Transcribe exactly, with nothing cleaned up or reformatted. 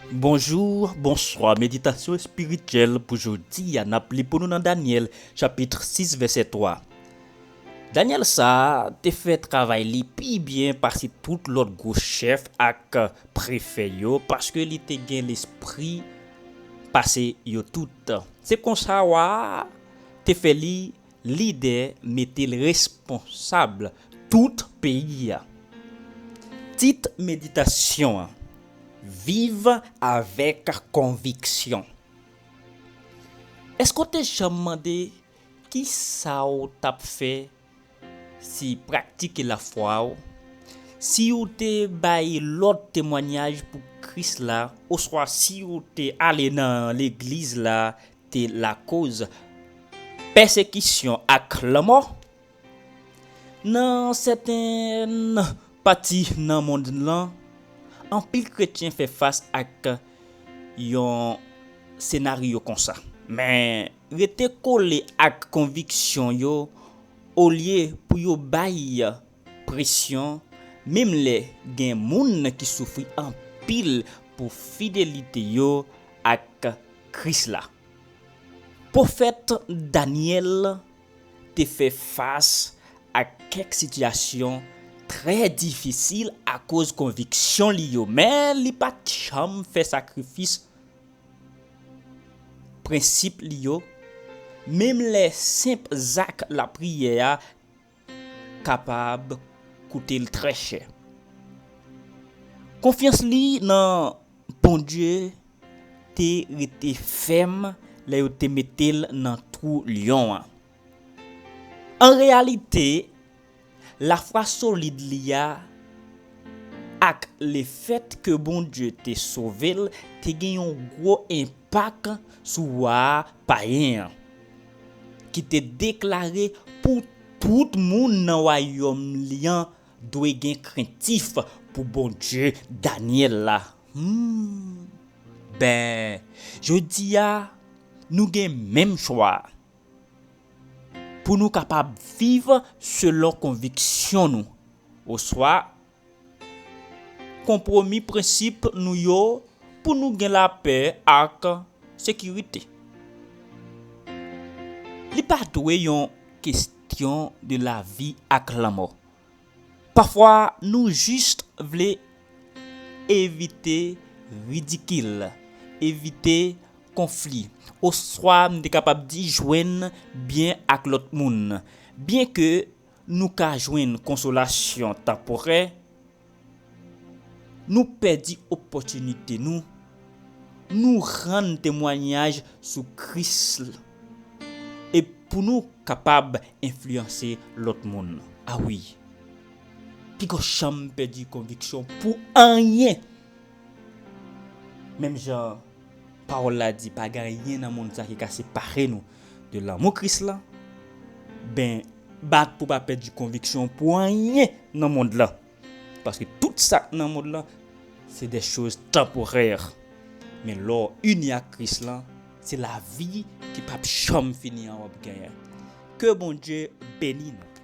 Bonjou, bonswa. Meditasyon espirityèl pou jodi a, n ap li pou nou nan Danyèl, chapit sis, vèsè twa. Danyèl sa a te fè travay li pi byen pase tout lòt gwo chèf ak prefè yo, paske li te gen lespri pase yo tout. Se konsa, wa a te fè li lidè, mete l responsab tout peyi a. Tit meditasyon an: Viv avèk konviksyon. Èske w te janm mande ki sa w t ap fè si pratike lafwa w, si w te bay lòt temwayaj pou Kris la, oswa si w te ale nan legliz la, te lakoz pèsekisyon ak lanmò? Nan sèten pati nan mond lan, anpil kretyen fè fas ak yon senaryo konsa. Men, rete kole ak konviksyon yo olye pou yo bay presyon, menm lè gen moun ki soufri anpil pou fidelite yo ak Kris la. Pwofèt Danyèl te fè fas ak kèk sitiyasyon trè difisil akoz konviksyon li yo, men li pa t janm fè sakrifis prensip li yo, menm lè senp zak lapriyè a kapab koute l trè chè. Konfyans li nan Bondye te rete fèm lè yo te mete l nan twou lyon an. An reyalite, lafwa solid li a ak lefèt ke Bondye te sove l te gen yon gwo enpak sou wa a payen an, ki te deklare pou tout moun nan wayòm li an dwe gen krentif pou Bondye Danyèl la. Hmm. Ben, jodi a, nou gen menm chwa a pou nou kapab viv selon konviksyon nou, oswa konpwomi prensip nou yo pou nou gen lapè ak sekirite. Li pa dwe yon kesyon de lavi ak lanmò. Pafwa, nou jis vle evite ridikil, evite konfli, oswa m te kapab di jwenn byen ak lòt moun. Byenke nou ka jwenn konsolasyon tanporè, nou pèdi opòtinite nou, nou rann temwayaj sou Kris e pou nou kapab enfliyanse lòt moun. A wi, piga w janm pèdi konviksyon pou anyen. Menm jan pawòl la di, pa gen anyen nan mond sa ki ka separe nou de lanmou Kris la. Ben, bat pou pa pèdi konviksyon pou anyen nan mond la. Paske tout sa k nan mond la, se de choz tanporè. Men lè w ini ak Kris la, se lavi ki p ap janm fini an w ap genyen. Ke Bondye beni nou.